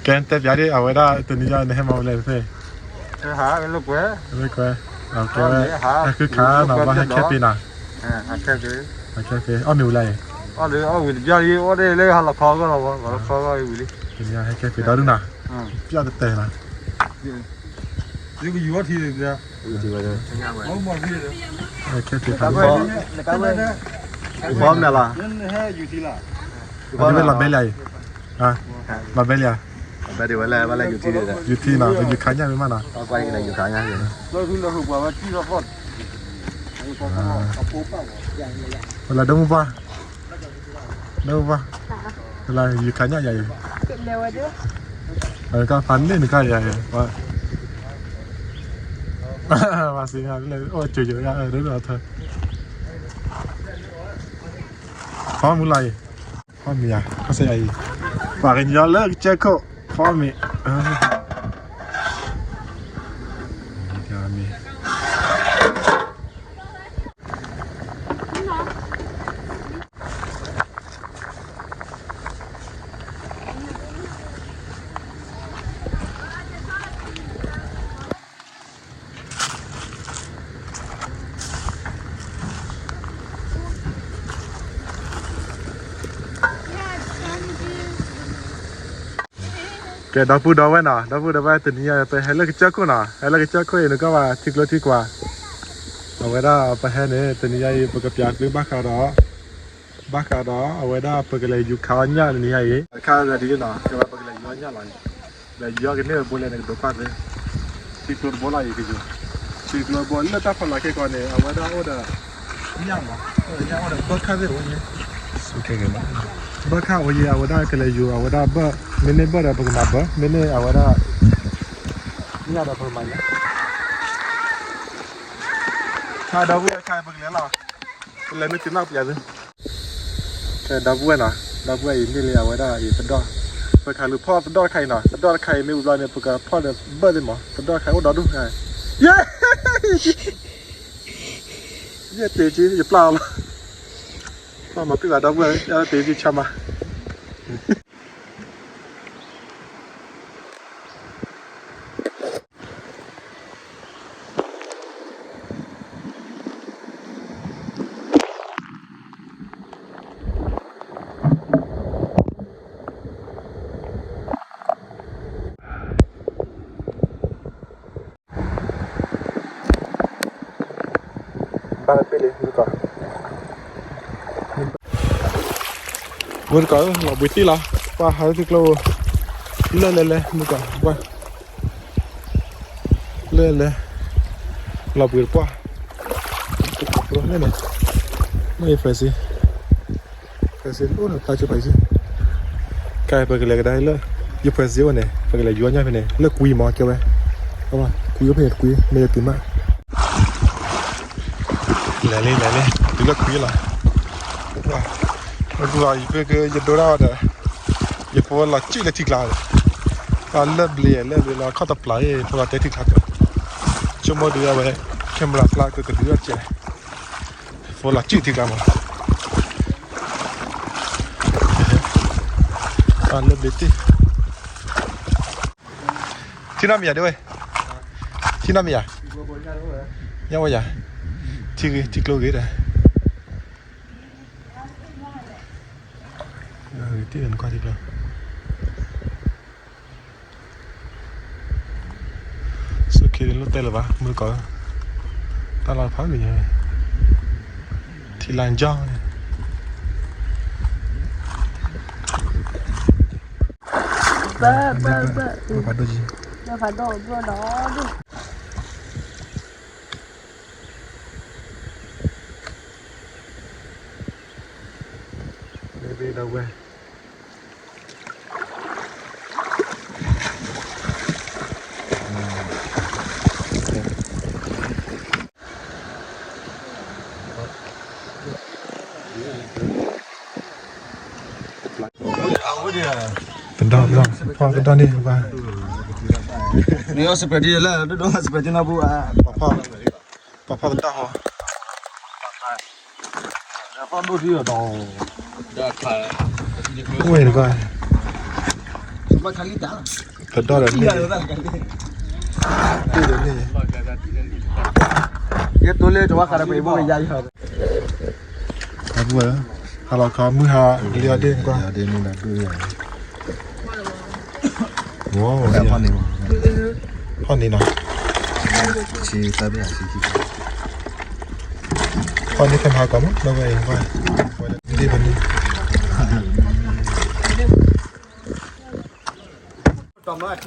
ကဲ တဲပျးဒ် အဝဲဒၣ်တနံၤညါနဟဲမၤဝဲလဲၣ်သ့ၣ်, ဟဲလိာ်ကွဲ, လိာ်ကွဲ, ကဲဝဲ, ဟဲခုခါနီၤ ဘၣ်ဟဲခဲပ့ၤနီၤ, ဟဲခဲပ့ၤ, အီၣ်မ့ၤဝံၤလၢအံၤ, အီၣ်မ့ၤဝံၤလၢယၤအံၤ, တနံၤညါဟဲခဲပ့ၤဒီဒူၣ်နီၤ, ပျၢ်တတဲနီၤ, ခဲပ့ၤ, ဖီမနုၤလီၤ, လီၤဘဲလံအံၤ, လီၤဘဲလံဧါ, ယူၤထံနီၤ ယူၤခးညၣ်မ့ၢ်မးနီၤ, ဝဲလၢဒီမုၢ်ပှၢ်, ဒီမုၢ်ပှၢ်, ဝဲလၢယူၤခးညၣ်ယၤအံၤ, ကဖးန့ၢ်နကါယၤအံၤ, ပှၤစံးလဲၣ် အိၣ်ကၠိယၤ ဒိၣ်ထၢ, ဖီမုၢ်လီၤအံၤ, ဖီမုၢ်ယၤ ခီၣ်စဲယၤအံၤ, ပှၤကညီလၢကစၢၢ်ခိၣ် ဖီမုၢ် ကဲ ဒီပုၢ်ဒီဝဲၢ်နီၤ, ဒီပုၢ်ဒီဝဲၢ် တနံၤညါ ပဟဲလၢကစၢၢ်ခိၣ်နီၤ, ဟဲလၢကစၢၢ်ခိၣ်အံၤ နကွၢ်ဘၣ် ထံကျိထံကွၢ်, အဝဲဒၣ်ပဟဲန့ၣ် တနံၤညါအံၤ ပကပျးကျိဘၣ်ဃးဒီး, ဘၣ်ဃးဒီး အဝဲဒၣ်ပကလဲၤယူၤခးအီၣ်ညၣ်တနံၤညါအံၤ, ခါလၢဒ်န့ၣ်နီၤ, ကဲဝဲပကလဲၤယူၤအီၣ်ညၣ်လီၤအံၤ, လဲၤယူၤအီၣ်ကန့ၢ်ဘိလဲၣ်န့ၣ် ကဒိးကွၢ်သ့, ထံကျိတဘိလီၤအံၤကယူၤ, ထံကျိတဘိလၢတၢ်ဖီလာ်ခဲကီးန့ၣ် အဝဲဒၣ်အိၣ်ဒီး ညၣ်မး, ညၣ်အိၣ်ဒီးဘၢၣ်ခၣ်သ့ၣ်အိၣ်ယဲ, ဘၢၣ်ခၣ်အိၣ်ယဲ အဝဲဒၣ်ကလဲၤယူၤ အဝဲဒၣ်ဘၢၣ်, မ့မ့ၢ်ဘၢၣ်ဒီးပကမၤဘၢၣ်, မ့မ့ၢ်အဝဲဒၣ် ညၣ်ဒီးပကမၤညၣ်, ခါဒီပုၢ်ဝဲၢ်ခါပကလဲၤလီၤ, ပလဲၤမ့ၢ်တုၤနီၢ်ပယၤသု, ခဲဒီပုၢ်ဝဲၢ်နီၤ, ဒီပုၢ်ဝဲၢ်အံၤမ့ၢ်လၢအဝဲဒၣ်အံၤသဒီၣ်, ပကဟးလူၤဖီၣ်သဒီၣ်တခါအံၤနီၤ, သဒီၣ်တခါအံၤမ့ၢ်ဝံၤဘျီန့ၣ် ပကဖီၣ်ဒီးဘၢၣ်သ့ၣ်မး, သဒီၣ်တခါအိၣ်ဒီဒူၣ်, ယဲ ယဲတ့က့ ယပျၢ်အီၤလီၤ, ပျၢ်မၤပ့ၢ်ဘၣ်ဒီပုၢ်ဝဲၢ် တ့က့ဆါမး ဘၣ်ပ့ၢ်လံ မုၢ်တကိး, မုၢ်တကိး လီၤဘှံးတံၢ်လီၤ, ပှၤဟးလၢထံကျိ, လၢလဲၤလဲၤ မုၢ်တကိး ပှၤ, လၢလဲၤ, လီၤဘှံးတပှၢ်, လဲၤန့ၣ်, မ့ၢ်ယဖျဲးစ့ ဖဲစ့အိၣ်ဒီးဖျါကၠိဖဲစ့, ကဲ ပကလဲၤကဒါလၢ ယဖဲစ့အိၣ်န့ၣ် ပကလဲၤယူၤအီၣ်ညၣ်ဖဲန့ၣ် လၢကွံမးကဲဝဲ, ကွံအိၣ်ဖဲန့ၣ်တကွံ မ့ၢ်ယတုၤမး, လဲၤလံ လဲၤလံ တုၤလၢကွံလီၤ, ပူၤလီၤ ယဖဲကယဒိဒၣ်အီၤဒီး ယဖိလီၤစုၣ်လၢထံကျါဒီး, လၢဘျ့ လၢဘျ့လီၤ ခီၣ်တပျၢ် ဖိလီၤတဲထံကျါ, ဆိကမိၣ်ဒုးအဝဲ camera ဖျါကကဒုးအီၣ်ကဲ ဖိလီၤစုၣ်ထံကျါမး, လၢဘျ့တ့ၢ်, ထံၣ်နီၣ်မ့ၢ်ယၤဒ်ဝဲ, ထံၣ်နီၣ်မ့ၢ်ယၤ, ညၣ်ဝဲယၤ, ထံဂ့ၤ ထံကျိဂ့ၤဒီး, တ့ၢ်နကွၢ်ထံကျိ စူၢ်ခ့လိၣ်တဲလၢၤဘၣ် မုၢ်ကီး, တၢ်လီၤဖးဂ့ၤညါ, ထံလါကၠီန့ၣ်, ဘၢဘၢဘၢ, ဘၢဖးဒိၣ်ကၠံ, ဘၢဖးဒိၣ်ဘၢဒီးဒိၣ်, ဘၢဘၢဒီးဝဲ သဒီၣ်သဒီၣ် ဖီၣ်သဒီၣ်န့ၣ်ဘၣ်, န့ၣ်အီၣ်စပယ်တံလၢ ဒိၣ်ဒိၣ်စပယ်တံနီၢ်ပူၤဧါ, ပှၤဖီၣ်သဒီၣ်ဟီ, ဝဲတကွၢ်, ပဒီၣ်ဒီးန့ၣ်, ယတိၢ်လၢတဝါခးဒီးပှၤဘိၣ်ကယါယီၤ, အပူၤ, ဟးလီၤခီမုၢ်ဟါလံအီၤဒ့ၣ်ကွၢ်, ဖီၣ်န့ၣ်နီၤ, ဖီၣ်န့ၢ်ခဲမဟါကီးမး လၢဝဲအံၤ, ဒ့ၣ်ပန့ၣ် တီၢ်မၢအထံ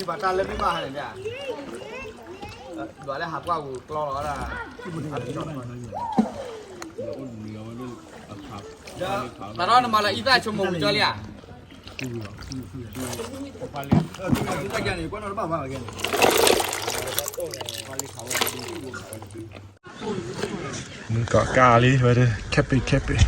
ဘၣ်တၢ်လၢမ့ၢ်ဘၣ်ဟါန့ၣ်, ဒွးလၢဟးပှၢ်ဝူၤကျီလီၤဒၣ်, တၢ်ထီၣ်နမၤလၢအံသၣ်ဆိကမိၣ်ဝံၤကၠီလံဧါ, မုၢ်ကီးကၢ်လံဝဲဒၣ် ခဲပ့ၤခဲပ့ၤ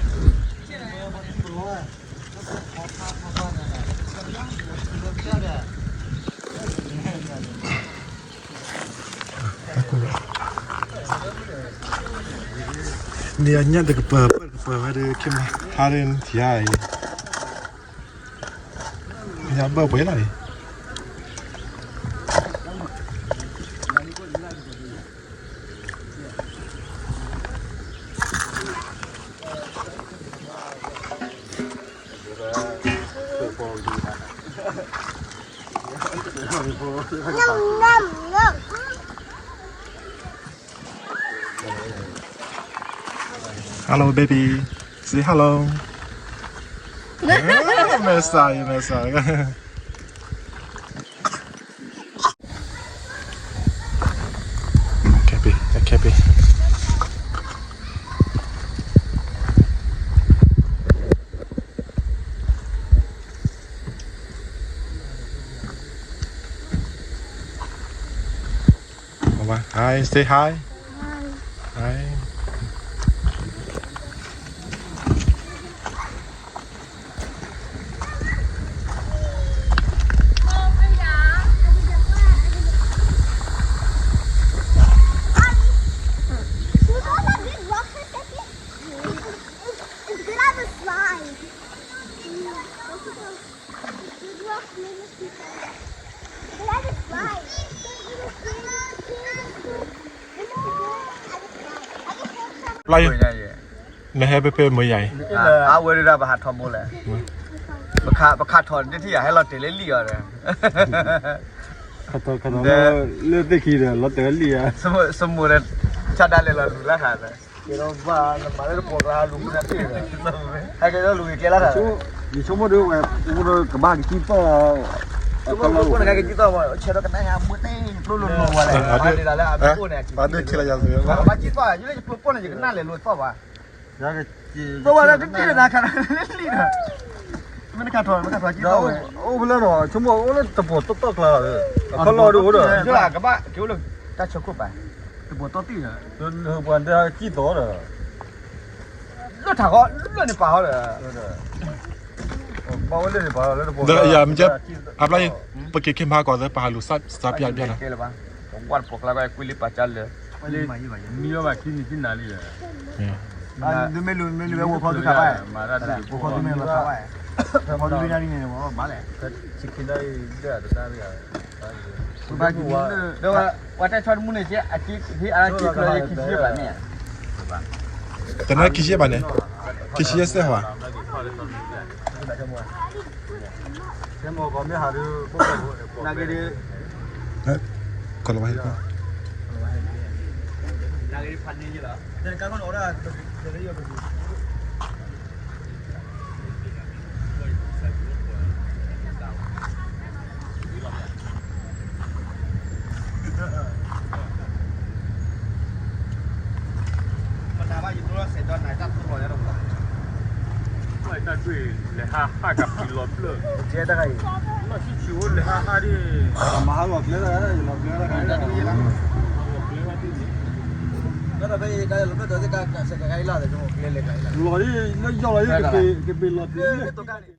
န့ၣ်အညၣ်တကပၤ ပၢ်တကပၤဝဲဒၣ် ခဲမဟါဒၣ်ယၤအံၤ, ယၤဘၢၣ်ပှဲၤလီၤအံၤ. Hello baby, say hello. မဲာ်ဆှးအံၤ မဲာ်ဆှး, ခဲပ့ၤ ခဲပ့ၤ. Hi, say hi. Hi. It's good on the slide. Slide. နဟဲဖဲဖဲမ့ၢ်ယၤ, အဝဲဒၣ်ပဟးထီဘိလဲၣ်, ပခးထီၣ်တထံၣ်ယၤ ဟဲလီၤတဲာ်လၢလံာ်အီၤဒီး, လၢသ့ၣ်ခံဒီး လီၤတဲာ်လံာ်ဧါ, စမိၣ်ဒီး ဆၣ်ဒၣ်လဲာ်လီၤလူၤလၢဟးဒီး, ကဲဒီးဘၣ်နမၤလၢတပိာ်ကျါလူၤကနၣ်တ့ၢ်ဒီး, ဟဲကဲဒီးလူၤက့ၤကျဲလၢဟး, ယဆိကမိၣ်ဒီးဝဲ, ယဆိကမိၣ်ဒီးကဘၣ်ကစံၣ်သီၣ်, ဆိကမိၣ်ကစံၣ်သီၣ်ဘၣ် ဆဲးဒီးကနၣ်ညါမ့ၢ်တ့ၢ် ကျိလိၤလိၤဝဲလဲၣ်, ဒ်လၢအမ့ၢ်အိၣ်န့ၣ်, ဘၣ်ဒိၣ်ခဲလၢာ်ယၤစ့, ဘၣ်ကစံၣ်သီၣ် ယလၢယဖိပိၢ်န့ၣ် ယကနၣ်လဲာ်လိၤသီၣ်ဘၣ် သီၣ်ဝဲဒၣ်တထံၣ်လၢနၤခးလံဒီး, မ့ၢ်တခးထီၣ် မ့ၢ်တခးထီၣ်ကံသီၣ်ဝဲ, အိၣ်ဖဲလဲၣ်နီၤ ဆိကမိၣ်အိၣ်လၢတပိာ်တီၢ်တီၢ်ကျါလီၤ, အခီၣ်လီၢ်ဒ်အိၣ်ဒီး, ကဘၣ်က့ၤအိၣ်လၢတၢ်ဆိခိၣ်ပၤ, တပိာ်တီၢ်တံၢ်ဒီး, ပှၤဒၣ်ကံသီၣ်ဒီး လၢထးဃီ လၢန့ၣ်ပာ်ဃီဒီး, ဒီးယၤမ့ၢ်ကဲ, အဘျီ, ပက့ၤခဲမဟါကီးသ့ ပဟးလူၤစးပျၢ်ပျၢ်လီၤ, ဝၣ်တပိာ်ကျါကွၢ်ကွံလံပာ်ကၢ်လၢ, မံဘၣ်ခံနံၤခံနၤလံဒီး, မ့ၢ်လူၤ မ့ၢ်လူၤဝဲဝီၤဖီဒုခးဘၣ်, ဝီၤဖီဒုခးဒ်န့ၣ်န့ၣ် ဘၣ်လဲၣ် ပှၤတဲဆီတမူန့ၣ်ကဲ, အက့ၤအက့ၤချီယခံဆံဘၣ်န့ၣ်, တနၢ်ခံဆံဘၣ်န့ၣ်, ခံဆံယဲၢ်စဲးဟါ, ကလီၤဝဲ, မနၤဘၣ်ယဒိလီၤစဲးဒီးနၤတၢ်ထူၣ်လီၤယၤဒီး, တၢ်ဒွဲၣ်လဲၤဟးဟးကပံၤလီၤဘျၢၣ်, လီၤဆံဆံးအိၣ်လဲၤဟးဟးဒ်, မၤဟးလီၤကျဲလီၤ, လီၤကျဲလီၤ, လီၤဖဲအံၤတၢ်လီၤဘျၢၣ်ဒီးသ့ၣ်ကစဲးကကါအံၤလီၤ, လီၤဒ်, လၢယီၢ်လီၤယကပ့ၤလီၤတံၢ်လၢ